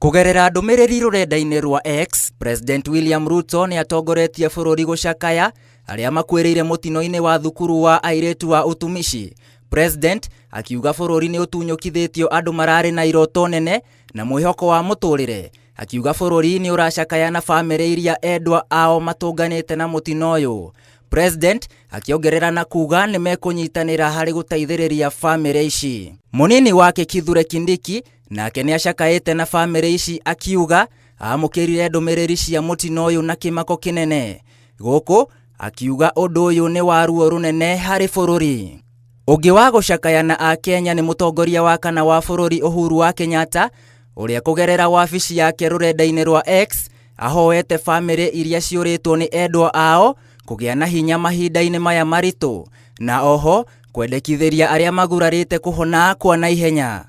Kũgerera ndũmĩrĩri rũrenda-inĩ rwa X, President William Ruto nĩ atongoretie bũrũri gũcakaya arĩa makuĩrĩire mũtino-inĩ wa thukuru wa airĩtu wa Utumishi. President akiuga bũrũri nĩ ũtunyũkithĩtio andũ mararĩ na iroto nene na mwĩhoko wa mũtũrĩre. Akiuga bũrũri nĩ ũracakaya na bamĩrĩ iria endwa ao matũnganĩte na mũtino ũyũ. President akĩongerera na kuga nĩ mekũnyitanĩra harĩ gũteithĩrĩria bamĩrĩ ici. Mũnini wake Kithure Kindiki nake nĩ acakaĩte na bamĩrĩ ici akiuga amũkĩrire ndũmĩrĩri cia mũtino ũyũ na kĩmako kĩnene. Gũkũ akiuga ũndũ ũyũ nĩ wa ruo rũnene harĩ bũrũri. Ũngĩ wa gũcakaya na Akenya nĩ mũtongoria wa kana wa bũrũri Uhuru wa Kenyatta ũrĩa kũgerera wabici yake rũrenda-inĩ rwa X ahoete bamĩrĩ iria ciũrĩtwo nĩ endwa ao kũgĩa na hinya mahinda-inĩ maya maritũ na oho kwendekithĩria arĩa magurarĩte kũhona kwa naihenya.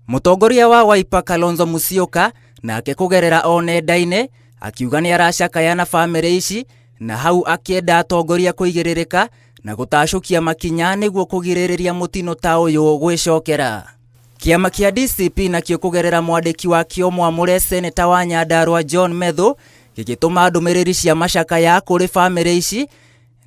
Mũtongoria wa Wiper Kalonzo Musyoka nake kũgerera o nenda-inĩ akiuga nĩ aracakaya na bamĩrĩ ici na hau akĩenda atongoria kũigĩrĩrĩka na gũtacũkia makinya nĩguo kũgirĩrĩria mũtino ta ũyũ gwĩcokera. Kĩama kĩa DCP nakĩo kũgerera mwandĩki wakĩo mwamũre seneta wa Nyandarua John Methu gĩgĩtũma ndũmĩrĩri cia macakaya kũrĩ bamĩrĩ ici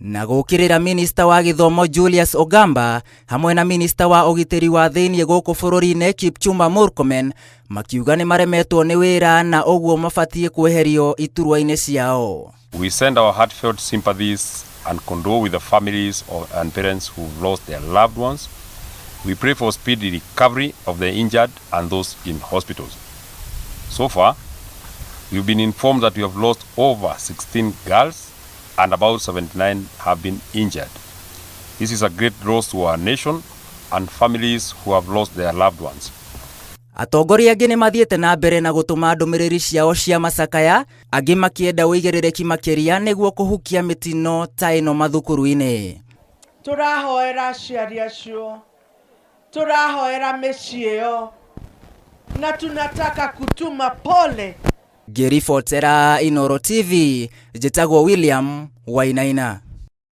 na gũkĩrĩra minista wa gĩthomo Julius Ogamba hamwe na minista wa ũgitĩri wa thĩinĩ gũkũ bũrũri-inĩ Kipchumba Murkomen makiuga nĩ maremetwo nĩ wĩra na ũguo mabatiĩ kweherio iturwa-inĩ ciao. We send our heartfelt sympathies and condole with the families and parents who've lost their loved ones. We pray for speedy recovery of the injured and those in hospitals. So far, we've been informed that we have lost over 16 girls and about 79 have been injured. This is a great loss to our nation and families who have lost their loved ones. Atongoria angĩ nĩ mathiĩte na mbere na gũtũma ndũmĩrĩri ciao cia macakaya, angĩ makĩenda ũigĩrĩrĩki makĩria nĩguo kũhukia mĩtino ta ĩno mathukuru-inĩ. Tũrahoera aciari acio, tũrahoera mĩciĩ ĩyo, na tunataka kutuma pole. Ngĩribotera Inooro TV, njĩtagwo William Wainaina.